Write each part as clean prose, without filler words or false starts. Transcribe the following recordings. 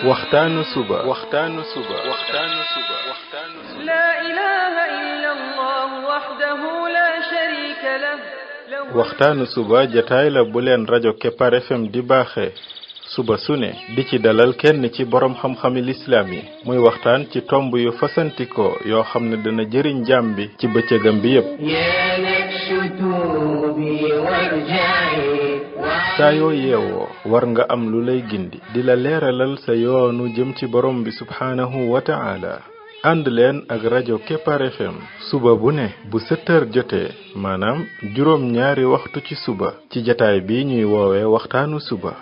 waxtaanu suba لا إله إلا الله وحده لا شريك له waxtaanu suba jataay la bu leen rajo Kepar FM di baaxee suba su ne di ci dalal kenn ci borom xam-xami lislaam yi muy waxtaan ci tomb yu fasantikoo yoo xam ne dana jëriñ jaam bi ci bëccëgam bi yépp saa yoo yeewoo war nga am lu lay gindi di la leeralal sa yoonu jëm ci borom bi subhaanahu wa ta'ala ànd leen ak rajo Kepar FM suba bu ne bu 7h jotee maanaam juróom ñaari waxtu ci suba ci jataay bi ñuy woowee waxtaanu suba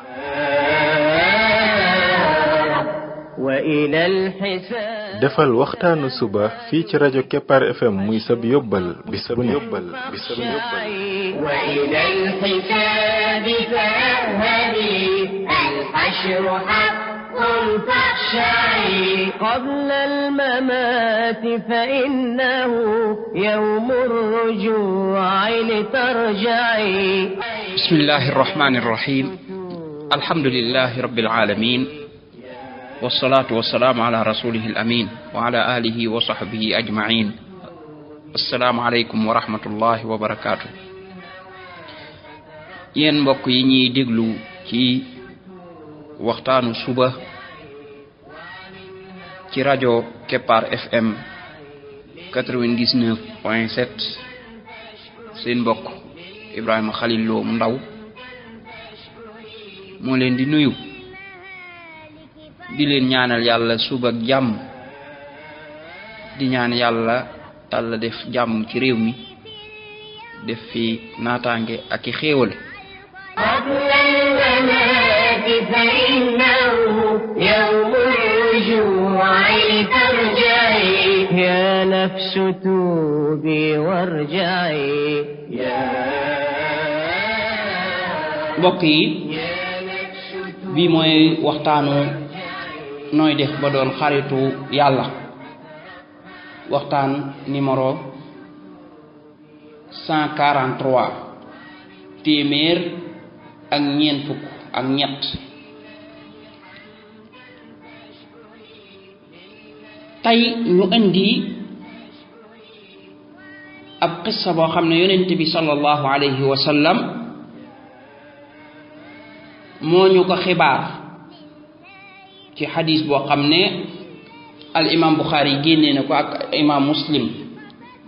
defal waxtaanu suba fii ci rajo Kepar FM muy sab yóbbal bis bu ne وإلى الحساب فاذهبي الحشر حق فاخشعي قبل الممات فإنه يوم الرجوع لترجعي بسم الله الرحمن الرحيم الحمد لله رب العالمين والصلاة والسلام على رسوله الأمين وعلى آله وصحبه أجمعين السلام عليكم ورحمة الله وبركاته yéen mbokk yi ñuy déglu ci waxtaanu suba ci rajo Kepar FM 99.7 seen mbokk Ibrahima Khalil Lo mu ndaw moo leen di nuyu di leen ñaanal yàlla suba ak jàmm di ñaan yàlla def jàmm ci réew mi def fi naataange ak i xéewal قبل الممات فإنه يوم الرجوع لترجعي يا نفس توبي وارجعي mbokk yi bi mooy waxtaanu nooy def ba doon xaritu yàlla waxtaan numéro 143 téeméer ak ñeent fukk ak ñett tey ñu indi ab qissa boo xam ne yonent bi sallallahu alayhi wa sallam moo ñu ko xibaar ci xadis boo xam ne al imam Bukhari génnee na ko ak imam Muslim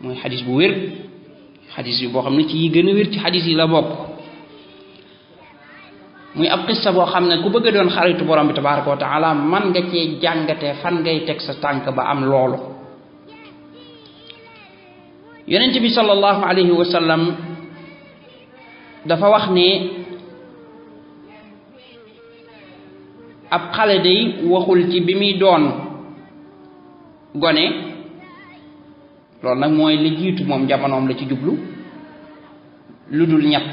mooy xadis bu wér xadis yi boo xam ne ci yi gën a wér ci xadis yi la bokk muy ab qissa boo xam ne ku bëgg doon xaritu borom bi tabaraka wa taala man nga cee jàngate fan ngay teg sa tànk ba am loolu yonent bi sallallahu alayhi wa sallam dafa wax ne ab xale day waxul ci bi muy doon gone loolu nag mooy li jiitu moom jamonoom la ci jublu lu dul ñett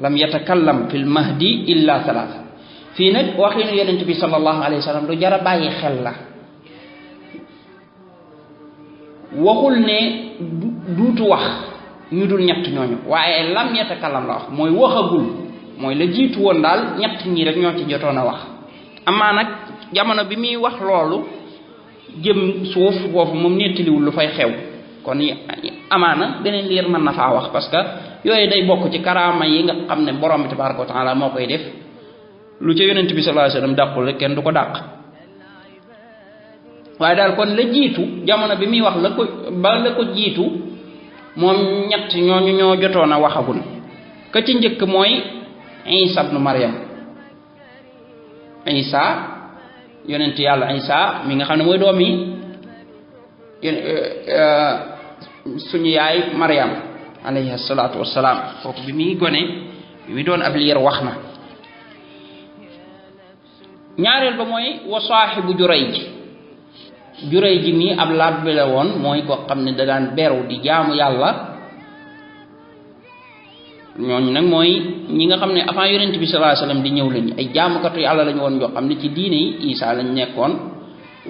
lam yatakallam fil mahdi illa thalatha fii nag waxinu yonent bi sallallahu alayhi wa sallam lu jara bàyyi xel la waxul ne duutu wax ñu dul ñett ñooñu waaye lam yatakallam la wax mooy waxagul mooy la jiitu woon daal ñett ñi rek ñoo ci jotoon a wax amaa nag jamono bi muy wax loolu jëm suuf foofu moom nettaliwul lu fay xew kon amaana beneen liir mën na faa wax parce que yooyu day bokk ci karaama yi nga xam ne borom bi tabaraka wa taala moo koy def lu ca yonent bi sallallahu alayhi wasallam dàqul rek kenn du ko dàq waaye daal kon la jiitu jamono bi muy wax la ko jiitu moom ñett ñooñu ñoo jotoon a waxagul ka ci njëkk mooy Isa ibnu Maryam Isa yonent yàlla Isa mi nga xam ne mooy doom yi suñu yaay Maryam alayhi salaatu wassalaam kooku bi muy gone bi muy doon ab liir wax na ñaareel ba mooy wa saahibu Jurayj mi ab laab bi la woon mooy koo xam ne da daan beru di jaamu yàlla ñooñu nag mooy ñi nga xam ne avant yonent bi sallallahu alayhi wasallam di ñëw lañu ay jaamukatu yàlla lañu woon yoo xam ne ci diine yi Isa lañ nekkoon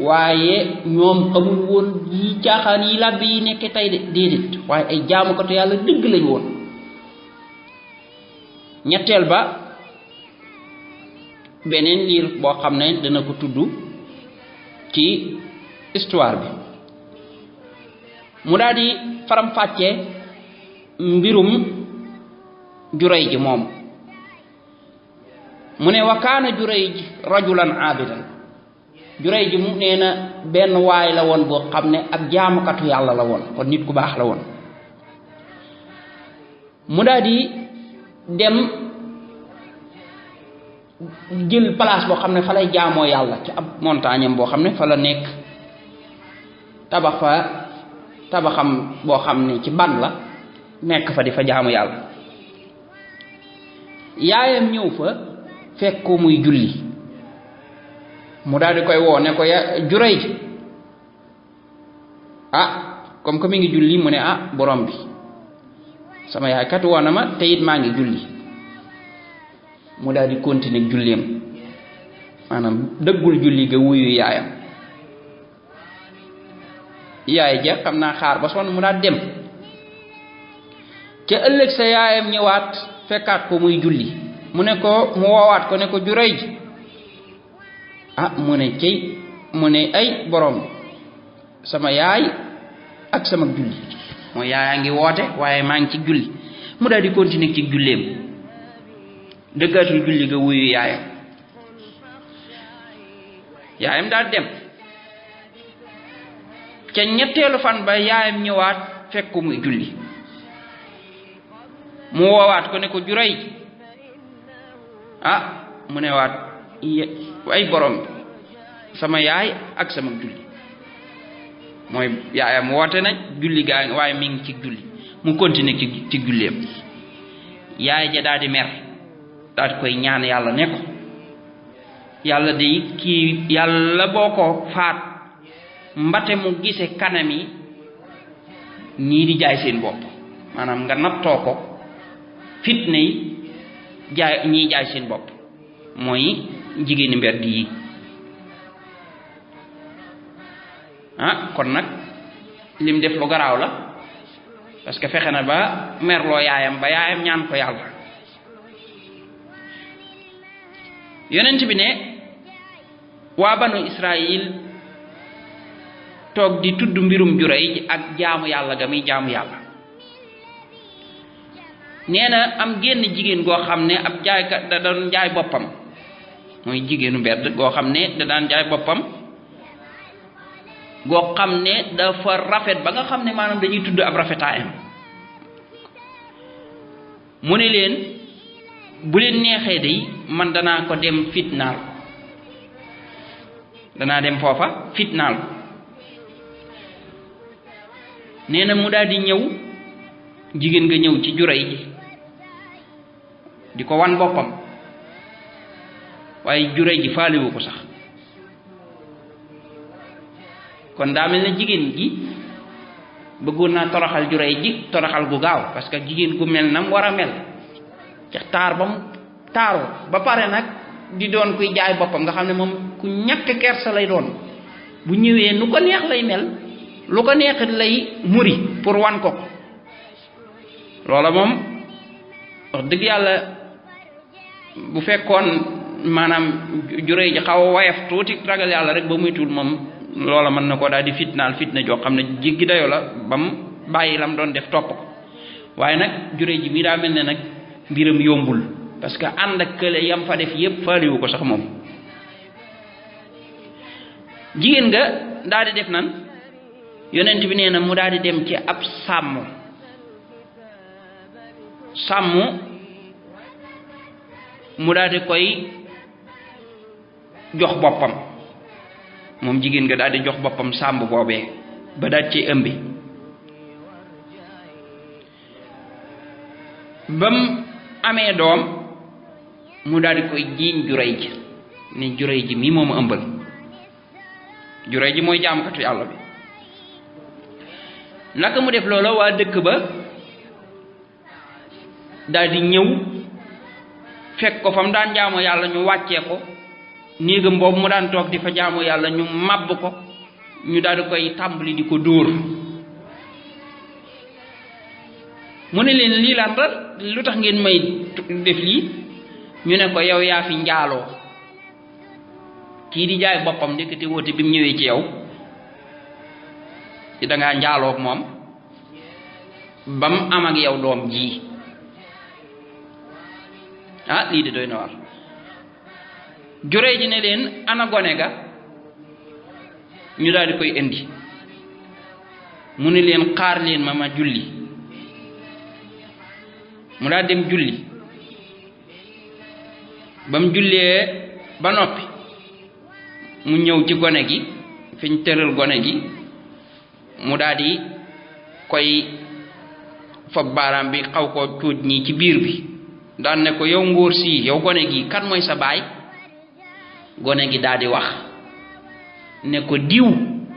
waaye ñoom xamul woon yi caaxaan yi làbbi yi nekkee tey de déedéet waaye ay jaamukatu yàlla dëgg lañu woon ñetteel ba beneen liir boo xam ne dana ko tudd ci histoire bi mu daal di faram fàccee mbirum Jurayj moom mu ne wa kaana Jurayj rajulan aabidan Jurayj mu nee na benn waay la woon boo xam ne ab jaamukatu yàlla la woon kon nit ku baax la woon mu daal di dem jël place boo xam ne fa lay jaamoo yàlla ci ab montagne am boo xam ne fa la nekk tabax fa tabaxam boo xam ne ci ban la nekk fa di fa jaamu yàlla yaayam ñëw fa fekk ko muy julli mu daal di koy woo ne ko ya Jurayj comme que mi ngi julli mu ne borom bi sama yaay kat woo na ma te it maa ngi julli mu daal di continuer julleem maanaam dëggul julli ga wuyu yaayam yaay ja xam naa xaar ba sonn mu daal dem ca ëllëg sa yaayam ñëwaat fekkaat ko muy julli mu ne ko mu woowaat ko ne ko Jurayj mu ne cey mu ne ay borom sama yaay ak sama julli mooy yaayaa ngi woote waaye maa ngi ci julli mu daal di continuer ci julleem dëggaatul julli ga wuyu yaayam daal dem ca ñetteelu fan ba yaayam ñëwaat fekk ko muy julli mu woowaat ko ne ko Jurayj mu ne waat ay borom sama yaay ak sama julli mooy yaayam woote na julli gaa ngi waaye mi ngi ci julli mu continuer ci julleem yaay ja daal di mer daal di koy ñaan yàlla ne ko yàlla de kii yàlla boo ko faat mbate mu gise kanam yi ñii di jaay seen bopp maanaam nga nattoo ko fitna yi jaay ñii jaay seen bopp mooy jigéeni mbedd yi kon nag lim def lu garaaw la parce que fexe na ba merloo yaayam ba yaayam ñaan ko yàlla yonent bi ne waa banu Israël toog di tudd mbirum Jurayj ak jaamu yàlla ga muy jaamu yàlla nee na am génn jigéen goo xam ne ab jaaykat da doon jaay boppam mooy jigéenu mbedd goo xam ne da daan jaay boppam goo xam ne dafa rafet ba nga xam ne maanaam dañuy tudd ab rafetaayam mu ne leen bu leen neexee day man danaa ko dem fitnaal ko danaa dem foofa fitnaal ko nee na mu daal di ñëw jigéen nga ñëw ci Jurayj di ko wan boppam waaye Jurayj ji faalewu ko sax kon daa mel ne jigéen gi bëggoon naa toroxal Jurayj ji toroxal gu gaaw parce que jigéen gu mel nam war a mel ca taar ba mu taaru ba pare nag di doon kuy jaay boppam nga xam ne moom ku ñàkk kersa lay doon bu ñëwee nu ko neex lay mel lu ko neex lay muri pour wan ko loola moom wax dëgg yàlla bu fekkoon maanaam Jurayj ji xaw a wayaf tuuti ragal yàlla rek ba muy tuul moom loola mën na ko daal di fitnaal fitna joo xam ne jéggi dayoo la bam bàyyi lam doon def topp ko waaye nag Jurayj ji mii daa mel ne nag mbiram yombul parce que ànd ak kële yam fa def yépp faaliwu ko sax moom jigéen nga daal di def nan yonent bi nee na mu daal di dem ci ab sàmm mu daal di koy jox boppam moom jigéen nga daal di jox boppam sàmm boobee ba daal ci ëmbi bam amee doom mu daal di koy jiiñ Jurayj ni Jurayj mii moom a ëmbal Jurayj mooy jaamkatu yàlla bi naka mu def loola waa dëkk ba daal di ñëw fekk ko fa mu daan jaamu yàlla ñu wàccee ko néegam boobu mu daan toog di fa jaamu yàlla ñu màbb ko ñu daal di koy tàmbali di ko dóor mu ne leen lii lan la lu tax ngeen may def lii ñu ne ko yow yaa fi njaaloo kii di jaay boppam ndekete woote bi mu ñëwee ci yow ci dangaa njaaloo ak moom ba mu am ak yow doom ji lii de doy na war juree ji ne leen ana gone ga ñu daal di koy indi mu ne leen xaar leen ma julli mu daal dem julli ba mu jullee ba noppi mu ñëw ci gone gi fi ñu tëral gone gi mu daal di koy fab baaraam bi xaw koo tuuj ñii ci biir bi daan ne ko yow ngóor si yow gone gi kan mooy sa baay gone gi daal di wax ne ko diw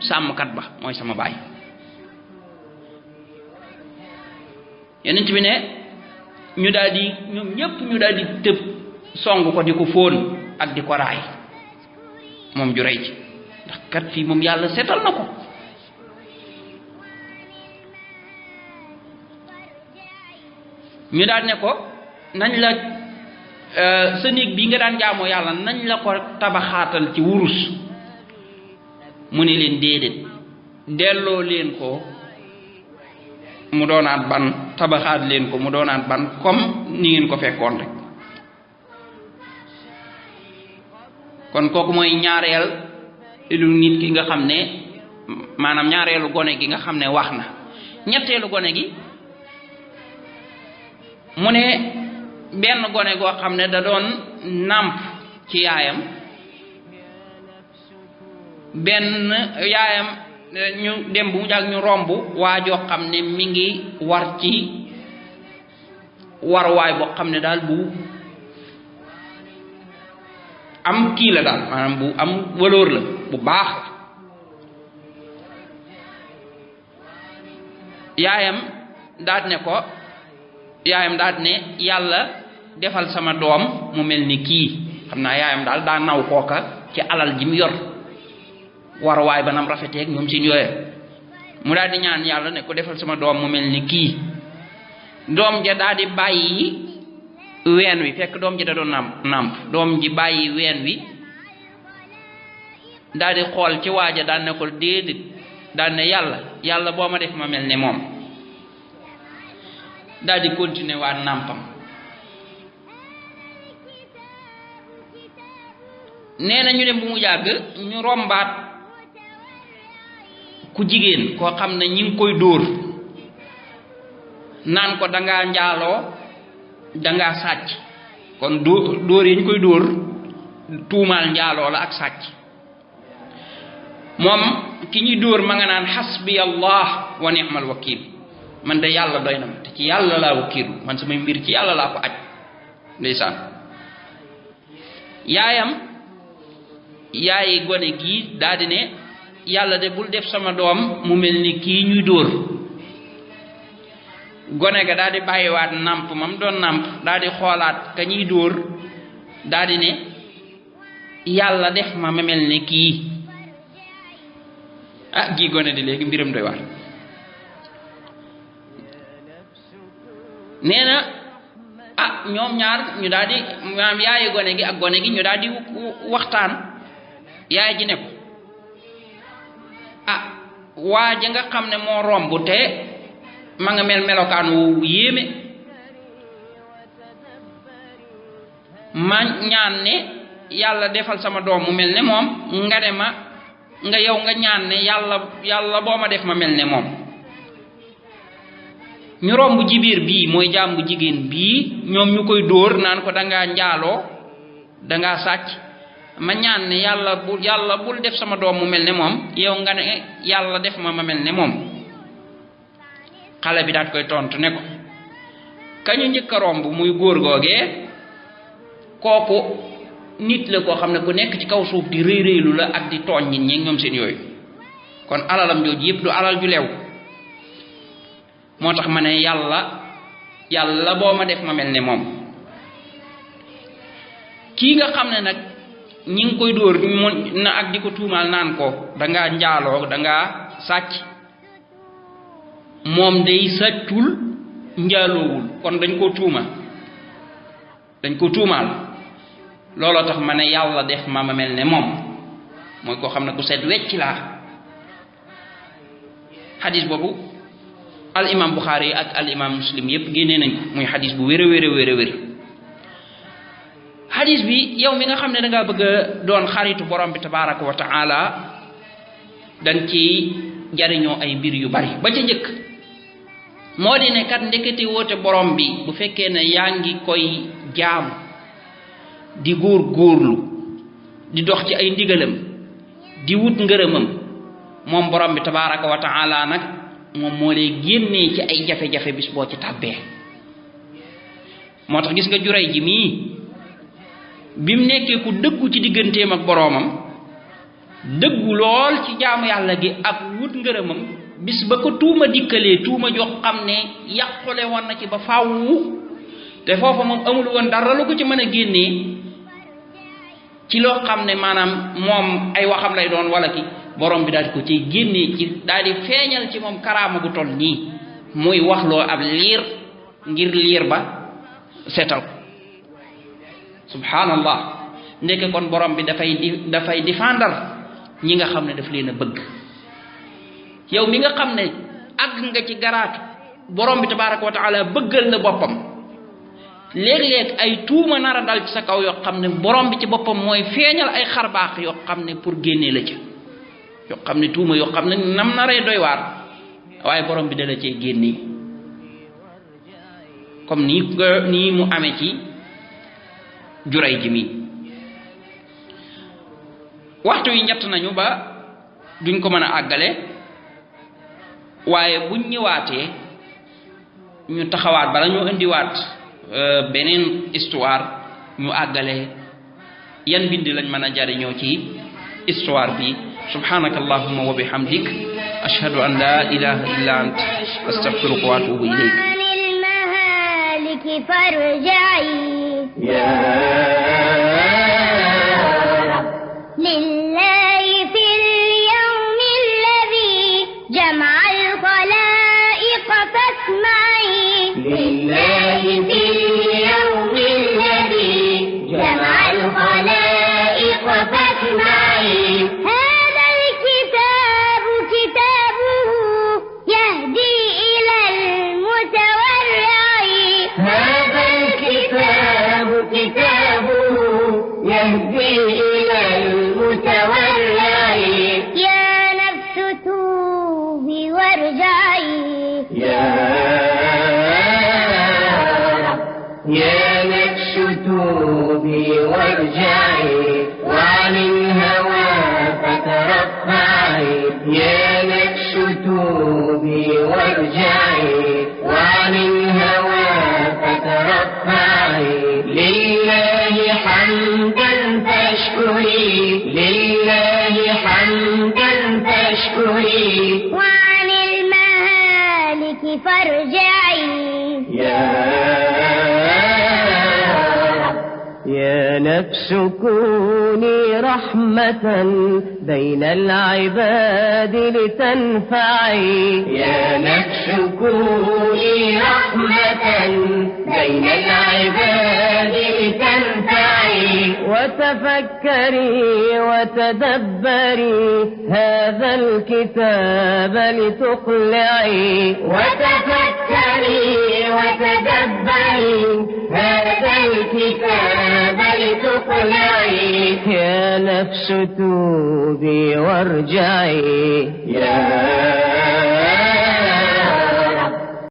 sàmmkat ba mooy sama baay yeneen bi ne ñu daal di ñoom ñépp ñu daal di tëb song ko di ko fóon ak di ko raay moom ju rey ji ndax kat fii moom yàlla seetal na ko ñu daal ne ko nañ la sa néeg bi nga daan jaamoo yàlla nañ la ko tabaxaatal ci wurus mu ne leen déedéet delloo leen ko mu doonaat ban tabaxaat leen ko mu doonaat ban comme ni ngeen ko fekkoon rek kon kooku mooy ñaareel lu nit ki nga xam ne maanaam ñaareelu gone gi nga xam ne wax na ñetteelu gone gi mu ne benn gone goo xam ne da doon nàmp ci yaayam benn yaayam ñu dem bu mu jàg ñu romb waa joo xam ne mi ngi war ci waruwaay boo xam ne daal bu am kii la daal maanaam bu am valeur la bu baax yaayam daat ne yàlla defal sama doom mu mel ni kii xam naa yaayam daal daa naw kooka ci alal ji mu yor waruwaay ba nam rafeteeg ñoom seen yooye mu daal di ñaan yàlla ne ko defal sama doom mu mel ni kii doom ja daal di bàyyi ween wi fekk doom ji da doon nàmp doom ji bàyyi ween wi daal di xool ci waaja daan ne ko déedéet daan ne yàlla boo ma def ma mel ne moom daal di continuer waa nàmpam nee na ñu dem bu mu jàgg ñu rombaat ku jigéen koo xam ne ñi ngi koy dóor naan ko dangaa njaaloo dangaa sàcc kon dóor yi ñu koy dóor tuumaal njaaloo la ak sàcc moom ki ñuy dóor ma nga naan xasbi allah wa ni'mal wakil man de yàlla doy na ma te ci yàlla laa wakiilu man samay mbir ci yàlla laa ko aj ndeysaan yaayi gone gii daldi ne yàlla de bul def sama doom mu mel ni kii ñuy dóor gone ga daldi bàyyiwaat nàmp mam doon nàmp daldi xoolaat ka ñuy dóor daldi ne yàlla def ma mel ni kii gii gone di léegi mbiram doy waar nee na ñoom ñaar ñu daldi maam yaayi gone gi ak gone gi ñu daldi waxtaan yaay ji ne ko waa ja nga xam ne moo romb te ma nga mel melokaan wu yéeme ma ñaan ne yàlla defal sama doom mu mel ne moom nga ne ma nga yow nga ñaan ne yàlla boo ma def ma mel ne moom ñu romb jibiir bii mooy jaam bu jigéen bii ñoom ñu koy dóor naan ko dangaa njaaloo dangaa sàcc ma ñaan ne yàlla bul def sama doom mu mel ne moom yow nga ne yàlla def ma mel ne moom xale bi daat koy tontu ne ko kañu njëkk a romb muy góor googee kooku nit la koo xam ne ku nekk ci kaw suuf di rëy rëylu la ak di tooñ nit ñi ñoom seen yooyu kon alalam jooju yépp du alal ju leew moo tax ma ne yàlla boo ma def ma mel ne moom kii nga xam ne nag ñi ngi koy dóor na ak di ko tuumaal naan ko dangaa njaaloo dangaa sàcc moom day sàccul njaaloowul kon dañ ko tuumaal looloo tax ma ne yàlla def ma mel ne moom mooy koo xam ne ku set wecc laa xadis boobu al imam Bukhari ak al imam Muslim yépp génnee nañ ko muy xadis bu wér a wér a wér a wér xadis bi yow mi nga xam ne da ngaa bëgg a doon xaritu borom bi tabaraka wa taala dañ ci jariñoo ay mbir yu bari ba ca njëkk moo di ne kat ndeketi woote borom bi bu fekkee ne yaa ngi koy jaamu di góorlu di dox ci ay ndigalam di wut ngërëmam moom borom bi tabaraka wa taala nag moom moo lay génnee ci ay jafe-jafe bis boo ci tàbbee moo tax gis nga Juray ji mii bi mu nekkee ku dëggu ci digganteem ak boroomam dëggu lool ci jaamu yàlla gi ak wut ngërëmam bis ba ko tuuma dikkalee tuuma jox xam ne yàqule woon na ci ba faawu te foofa moom amul woon dara lu ko ci mën a génnee ci loo xam ne maanaam moom ay waxam lay doon wala ki borom bi daal di ko ci génnee ci daal di feeñal ci moom karaama gu toll nii muy waxloo ab liir ngir liir ba seetal ko subhanallah ndeke kon borom bi dafay défendre ñi nga xam ne daf leen a bëgg yow mi nga xam ne àgg nga ci garaatu borom bi tabaraka wa taala bëggal la boppam léeg-léeg ay tuuma nar a dal ci sa kaw yoo xam ne borom bi ci boppam mooy feeñal ay xarbaax yoo xam ne pour génnee la ci yoo xam ne tuuma yoo xam ne nam naree doy waar waaye borom bi dala cee génnee comme nii mu amee ci Juray ji mi waxtu yi ñett nañu ba duñ ko mën a àggale waaye buñ ñëwaatee ñu taxawaat bala ñu indiwaat beneen histoire ñu àggale yan bind lañ mën a jariñoo ci histoire bi subhanaka allahumma wa bihamdik ashhadu an la ilaha illa ant astaghfiruka wa atubu ilayk لله في اليوم الذي جمع الخلائق فاسمعي لله في اليوم الذي جمع الخلائق فاسمعي هذا الكتاب كتابه يهدي إلى المتورع هذا الكتاب كتابه يهدي إلى المتورع يا نفس توبي وارجعي يا نفس توبي وارجعي وعن الهوى فترفعي يا نفس توبي وارجعي وعن الهوى فترفعي لله حمدا فاشكري لله حمدا فاشكري وعن المهالك فارجعي يا نفس كوني رحمة بين العباد لتنفعي يا نفس كوني رحمة بين العباد لتنفعي وتفكري وتدبري هذا الكتاب لتقلعي وتفكري وتدبري هذا الكتاب لتقلعي يا نفس توبي وارجعي